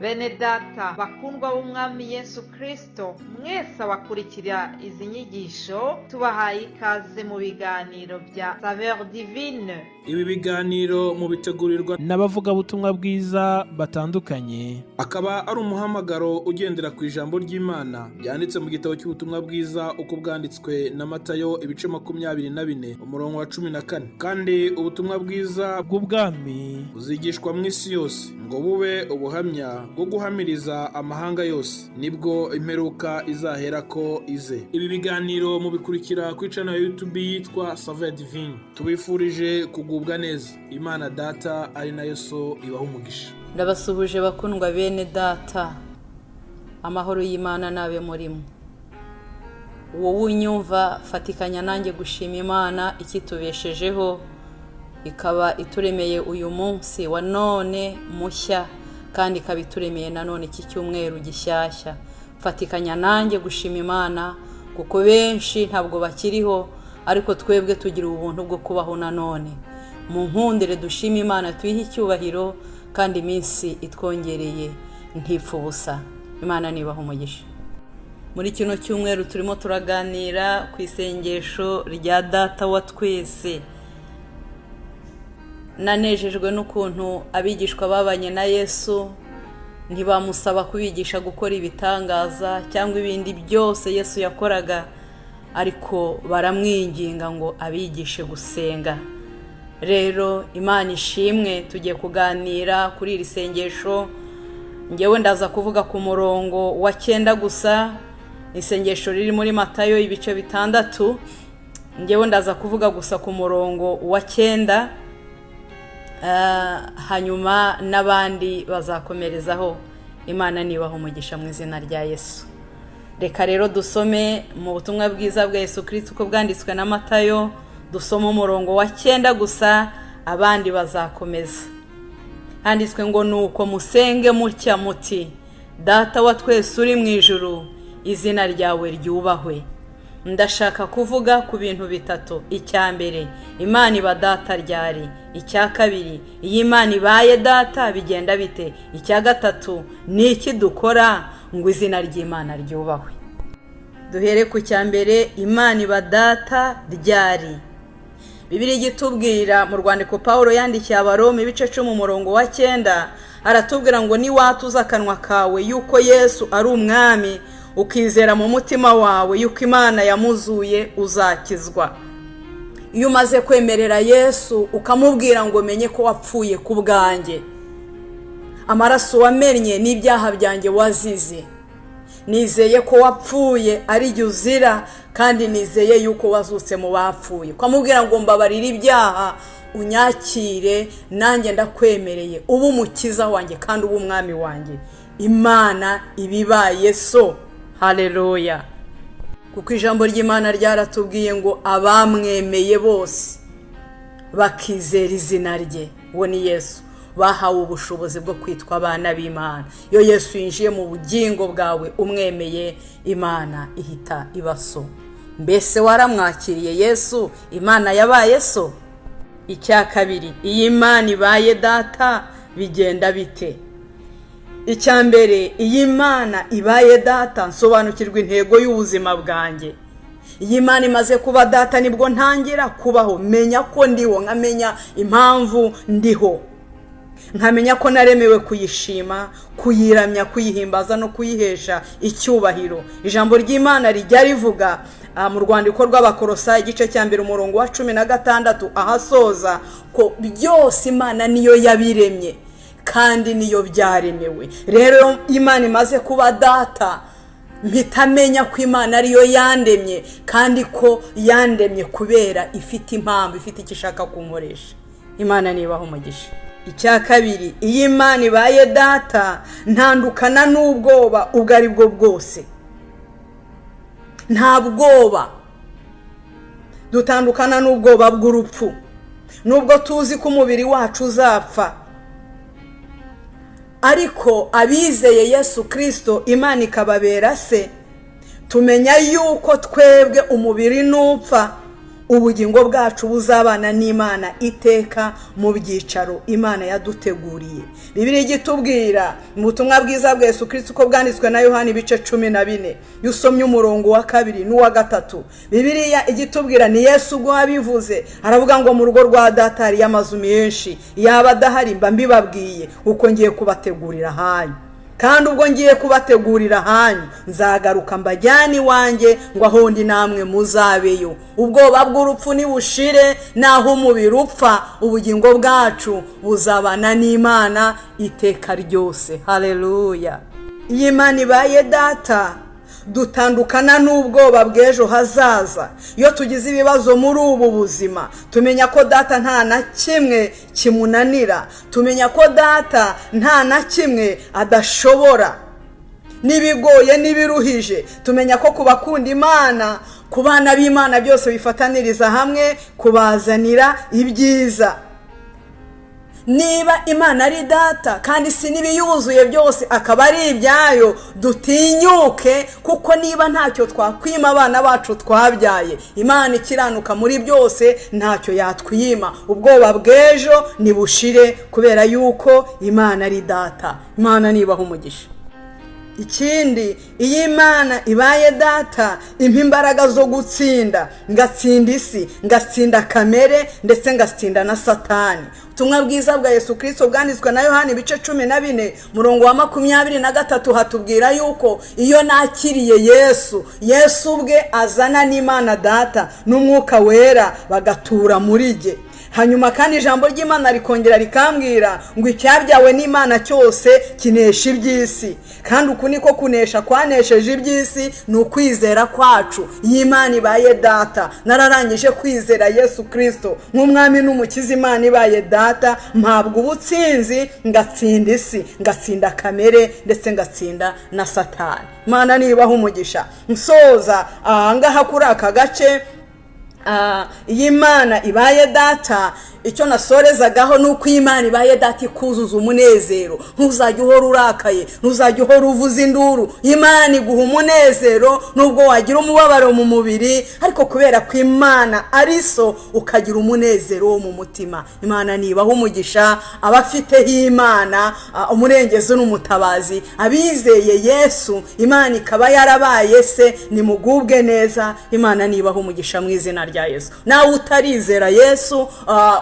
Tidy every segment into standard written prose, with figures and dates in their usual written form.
Bene data bakundwa b'Umwami Yesu Kristo, mwese abakurikira izi nyigisho, tubahaye ikaze mu biganiro bya Saveur Divine. Ibi biganiro mubitegurirwa n'abavugabutumwa bwiza batandukanye. Akaba ari umuhamagaro ugendera ku ijambo ry'Imana ryanditse mu gitabo cy'ubutumwa bwiza uko bwanditswe na Matayo, ibice 24, umurongo wa 14. Kandi ubutumwa bwiza bw'ubwami buzigishwa mu isi yose ngo bube ubuhamya bwo guhamiriza amahanga yose, nibwo imperuka izaherako ize. Ibi biganiro mubikurikira ku channel ya YouTube yitwa Saveur Divine. Tubifurije kugubwa neza. Imana Data ari nayo So ibaha umugisha. Ndabasuhuje bakundwa bene data, amahoro y'Imana n'abe murimo. Wowe unyumva, fatikanya nanjye gushima Imana ikitubeshejeho, ikaba ituremeye uyu munsi wa none mushya, kandi ikaba ituremeye nanone iki cyumweru gishyashya. Fatikanya nanjye gushima Imana, kuko benshi ntabwo bakiriho, ariko twebwe tugira ubuntu bwo kubaho nanone. Mu nkundire dushime Imana, tuyihe icyubahiro, kandi iminsi itwongereye ntipfe ubusa. Imana nibaha umugisha. Muri kino cyumweru turimo turaganira ku isengesho rya Data wa twese. Nanejejwe n'ukuntu abigishwa babanye na Yesu ntibamusaba kubigisha gukora ibitangaza cyangwa ibindi byose Yesu yakoraga, ariko baramwinginga ngo abigishe gusenga. Rero Imana ishimwe, tugiye kuganira kuri iri sengesho. Ngewe ndaza kuvuga ku murongo wa 9 gusa, isengesho riri muri Matayo ibice 6. Ngewe ndaza kuvuga gusa ku murongo wa 9, hanyuma n'abandi bazakomerezaho. Imana nibaha umugisha mu izina rya Yesu. Reka rero dusome mu butumwa bwiza bwa Yesu Kristo uko bwanditswe na Matayo, dusome umurongo wa 9 gusa, abandi bazakomeza. Handitswe ngo: "Nuko musenge mutya muti: Data wa twese uri mu ijuru, izina ryawe ryubahwe." Ndashaka kuvuga ku bintu bitatu. Icya mbere, Imana iba data ryari? Icya kabiri, iyo Imana ibaye data bigenda bite? Icya gatatu, ni iki dukora ngo izina ry'Imana ryubahwe? Duhere ku cya mbere: Imana iba data ryari? Bibiliya igitubwira mu rwandiko Paul yandikiye Abaroma, ibice 10, umurongo wa 9, aratubwira ngo: "Niwatuza akanwa kawe yuko Yesu ari Umwami, ukizera mu mutima wawe yuko Imana yamuzuye, uzakizwa." Iyo umaze kwemerera Yesu, ukamubwira ngo: "Menye ko wapfuye ku bwanjye, amaraso wamennye n'ibyaha byanjye wazize, nizeye ko wapfuye ari jye uzira, kandi nizeye yuko wazutse mu bapfuye," ukamubwira ngo: "Mbabarire ibyaha, unyakire, nanjye ndakwemereye, ube umukiza wanjye kandi ube umwami wanjye," Imana ibibaye so. Hareruya! Kuko ijambo ry'Imana ryaratubwiye ngo: "Abamwemeye bose bakizera izina rye," uwo ni Yesu, "bahawe ubushobozi bwo kwitwa abana b'Imana." Iyo Yesu yinjiye mu bugingo bwawe umwemeye, Imana ihita iba so. Mbese waramwakiriye Yesu? Imana yabaye so. Icya kabiri, iyo Imana ibaye data bigenda bite? Icya mbere, iyo Imana ibaye data nsobanukirwa intego y'ubuzima bwanjye. Iyo Imana imaze kuba data nibwo ntangira kubaho, menya ko ndiho, nkamenya impamvu ndiho, nkamenya ko naremewe kuyishima, kuyiramya, kuyihimbaza no kuyihesha icyubahiro. Ijambo ry'Imana rijya rivuga mu rwandiko rw'Abakorosa, igice cya 1, umurongo wa 16 ahasoza, ko byose Imana niyo yabiremye kandi niyo byaremewe. Rero Imana imaze kuba data, mpita menya ko Imana ariyo yandemye, kandi ko yandemye kubera ifite impamvu, ifite icyo ishaka kunkoresha. Imana nibaha umugisha. Icya kabiri, iyo Imana ibaye data ntandukana n'ubwoba ubwo ari bwo bwose. Nta bwoba, dutandukana n'ubwoba bw'urupfu. Nubwo tuzi ko umubiri wacu uzapfa, ariko abizeye Yesu Kirisito, Imana ikababera se, tumenya yuko twebwe umubiri nupfa, Ubugingo bwacu buzabana n'Imana iteka mu byicaro Imana yaduteguriye. Bibiliya igitubwira mu butumwa bwiza bwa Yesu Kristo uko bwanditswe na Yohana ibice 14, iyo usomye umurongo wa 2 n'uwa 3, Bibiliya igitubwira ni Yesu ubwo wabivuze, aravuga ngo mu rugo rwa data hariyo amazu menshi, yaba adahari mba mbibabwiye uko ngiye kubategurira ahanyu. Kandi ubwo ngiye kubategurira ahanyu nzagaruka mbajyane iwanjye ngo aho ndi namwe muzabeyo. Ubwoba bw'urupfu nibushire, naho umubiri upfa, ubugingo bwacu buzabana n'Imana iteka ryose. Haleluya! Iyo Imana ibaye data, dutandukana n'ubwoba bw'ejo hazaza. Iyo tugize ibibazo muri ubu buzima, tumenya ko data nta na kimwe kimunanira, tumenya ko data nta na kimwe adashobora. N'ibigoye n'ibiruhije, tumenya ko ku bakunda Imana, ku bana b'Imana byose bifataniriza hamwe kubazanira ibyiza. Niba Imana ari data kandi si n'ibiyuzuye byose akaba ari ibyayo, dutinyuke, kuko niba ntacyo twakwima abana bacu twabyaye, Imana ikiranuka muri byose ntacyo yatwima. Ubwoba bw'ejo nibushire kubera yuko Imana ari data. Imana nibaha umugisha. Ikindi, iyo Imana ibaye data, impa imbaraga zo gutsinda, ngatsinda isi, ngatsinda kamere, ndetse ngatsinda na Satani. Ubutumwa bwiza bwa Yesu Kristo bwanditswe na Yohani ibice 14 murongo wa 23 hatubwira yuko iyo nakiriye Yesu, Yesu ubwe azana n'Imana data n'Umwuka Wera bagatura muri jye. Hanyuma kandi ijambo ry'Imana rikongera rikambwira ngo icyabyawe n'Imana cyose kinesha iby'isi, kandi uku niko kunesha kwanesheje iby'isi, ni ukwizera kwacu. Iyo Imana ibaye data, nararangije kwizera Yesu Kristo nk'umwami n'umukiza, Imana ibaye data mpabwa ubutsinzi, ngatsinda isi, ngatsinda kamere, ndetse ngatsinda na Satani. Imana nibaha umugisha. Nsoza ahangaha kuri aka gace, iyo Imana ibaye data, icyo nasorezagaho ni uko Imana ibaye data ikuzuza umunezero. Ntuzajya uhora urakaye, ntuzajya uhora uvuza induru. Imana iguha umunezero nubwo wagira umubabaro mu mubiri, ariko kubera ko Imana ari so, ukagira umunezero wo mu mutima. Imana nibaha umugisha abafiteho Imana umurengezi n'umutabazi, abizeye Yesu, Imana ikaba yarabaye se, nimugubwe neza. Imana nibaha umugisha mu izina rya Yesu. Nawe utarizera Yesu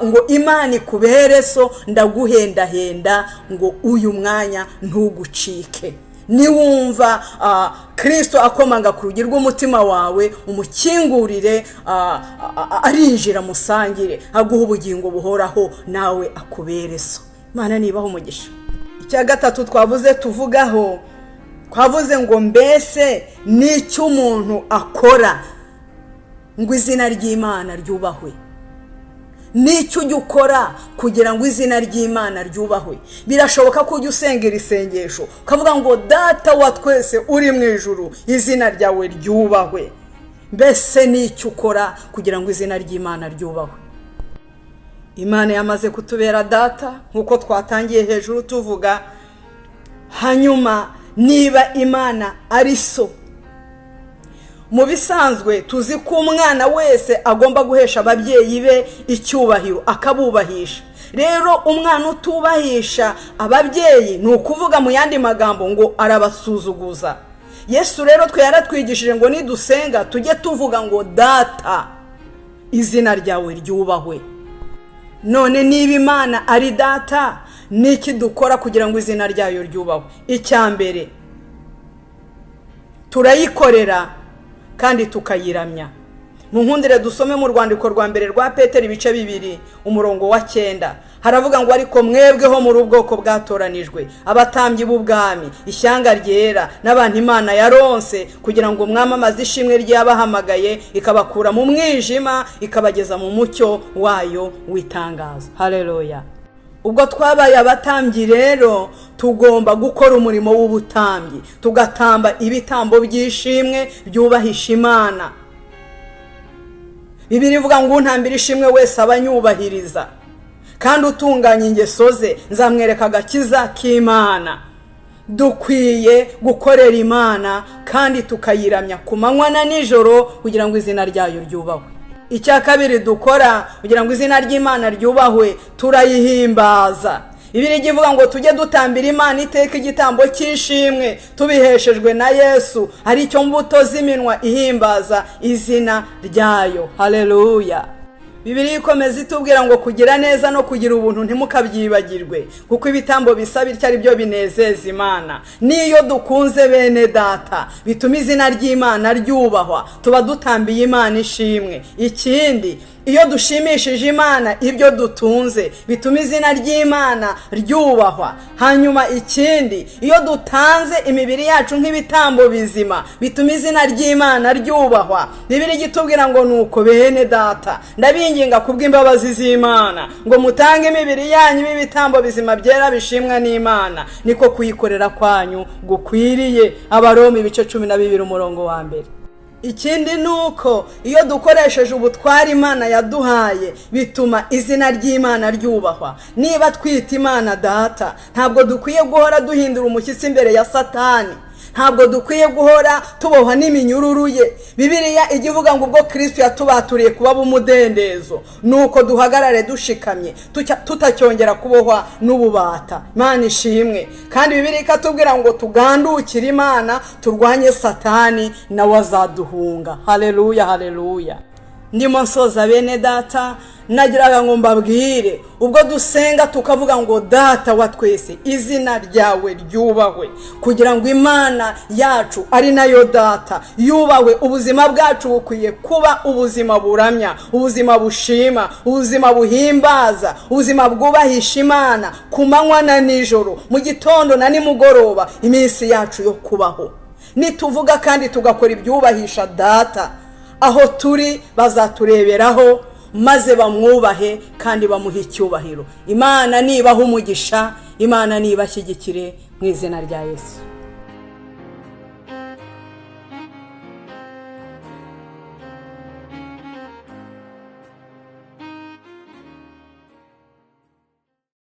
ngo Imana ikubere so, ndaguhendahenda ngo uyu mwanya ntugucike. Niwumva Kristo akomanga ku rugi rw'umutima wawe, umukingurire, arinjira musangire, aguha ubugingo buhoraho, nawe akubere so. Imana nibaha umugisha. Icya gatatu twavuze tuvugaho, twavuze ngo mbese n'icyo umuntu akora ngo izina ry'Imana ryubahwe? N'icyo ujya ukora kugira ngo izina ry'Imana ryubahwe? Birashoboka ko ujya usenga iri sengesho ukavuga ngo data wa twese uri mu ijuru, izina ryawe ryubahwe. Mbese n'icyo ukora kugira ngo izina ry'Imana ryubahwe? Imana yamaze kutubera data nk'uko twatangiye hejuru tuvuga. Hanyuma niba Imana ari so, mu bisanzwe tuzi ko umwana wese agomba guhesha ababyeyi be icyubahiro, akabubahisha. Rero umwana utubahisha ababyeyi, ni ukuvuga mu yandi magambo ngo arabasuzuguza. Yesu rero twe yaratwigishije ngo nidusenga tujye tuvuga ngo data, izina ryawe ryubahwe. None niba Imana ari data, niki dukora kugira ngo izina ryayo ryubahwe? Icya mbere, turayikorera kandi tukayiramya. Mu nkundire dusome mu rwandiko rwa mbere rwa Peteri ibice 2 umurongo wa 9, haravuga ngo ariko mwebweho muri ubwoko bwatoranijwe, abatambyi b'ubwami, ishyanga ryera, n'abantu Imana yaronse, kugira ngo mwamamaze ishimwe ry'abahamagaye ikabakura mu mwijima ikabageza mu mucyo wayo w'itangazo. Haleluya! Ubwo twabaye abatambyi rero, tugomba gukora umurimo w'ubutambyi, tugatamba ibitambo by'ishimwe byubahisha Imana. Bibiliya ivuga ngo untambira ishimwe wese aba anyubahiriza, kandi utunganya ingeso ze nzamwereka agakiza k'Imana. Dukwiye gukorera Imana kandi tukayiramya ku manywa na nijoro kugira ngo izina ryayo ryubahwe. Icya kabiri dukora kugira ngo izina ry'Imana ryubahwe, turayihimbaza. Bibiliya ivuga ngo tujye dutambira Imana iteka igitambo cy'ishimwe tubiheshejwe na Yesu, ari cyo mbuto z'iminwa ihimbaza izina ryayo. Haleluya. Bibiliya ikomeza itubwira ngo kugira neza no kugira ubuntu ntimukabyibagirwe, kuko ibitambo bisa bityo ari byo binezeza Imana. N'iyo dukunze bene data bituma izina ry'Imana ryubahwa, tuba dutambiye Imana ishimwe. Ikindi, iyo dushimishije Imana ibyo dutunze bituma izina ry'Imana ryubahwa. Hanyuma ikindi, iyo dutanze imibiri yacu nk'ibitambo bizima bituma izina ry'Imana ryubahwa. Bibiliya itubwira ngo nuko bene data ndabinginga kubw'imbabazi z'Imana ngo mutange imibiri yanyu ibitambo bizima byera bishimwa n'Imana, niko kuyikorera kwanyu gukwiriye. Abaroma ibice 12 umurongo wa 1. Ikindi ni uko iyo dukoresheje ubutware Imana yaduhaye bituma izina ry'Imana ryubahwa. Niba twita Imana data, ntabwo dukwiye guhora duhindura umushyitsi imbere ya Satani, ntabwo dukwiye guhora tubohwa n'iminyururu ye. Bibiliya ijya ivuga ngo ubwo Kristo yatubaturiye kuba umudendezo, nuko duhagarare dushikamye tutacyongera kubohwa n'ububata. Imana ishimwe. Kandi Bibiliya ikatubwira ngo tugandukire Imana, turwanye Satani nawe azaduhunga. Haleluya, haleluya. Ndimo nsoza bene data, nagiraga ngo mbabwire, ubwo dusenga tukavuga ngo data wa twese izina ryawe ryubahwe, kugira ngo Imana yacu ari nayo data yubahwe, ubuzima bwacu bukwiye kuba ubuzima buramya, ubuzima bushima, ubuzima buhimbaza, ubuzima bwubahisha Imana ku manywa na nijoro, mu gitondo na nimugoroba, iminsi yacu yo kubaho. Nituvuga kandi tugakora ibyubahisha data, aho turi bazatureberaho maze bamwubahe kandi bamuhe icyubahiro. Imana nibaha umugisha, Imana nibashyigikire mu izina rya Yesu.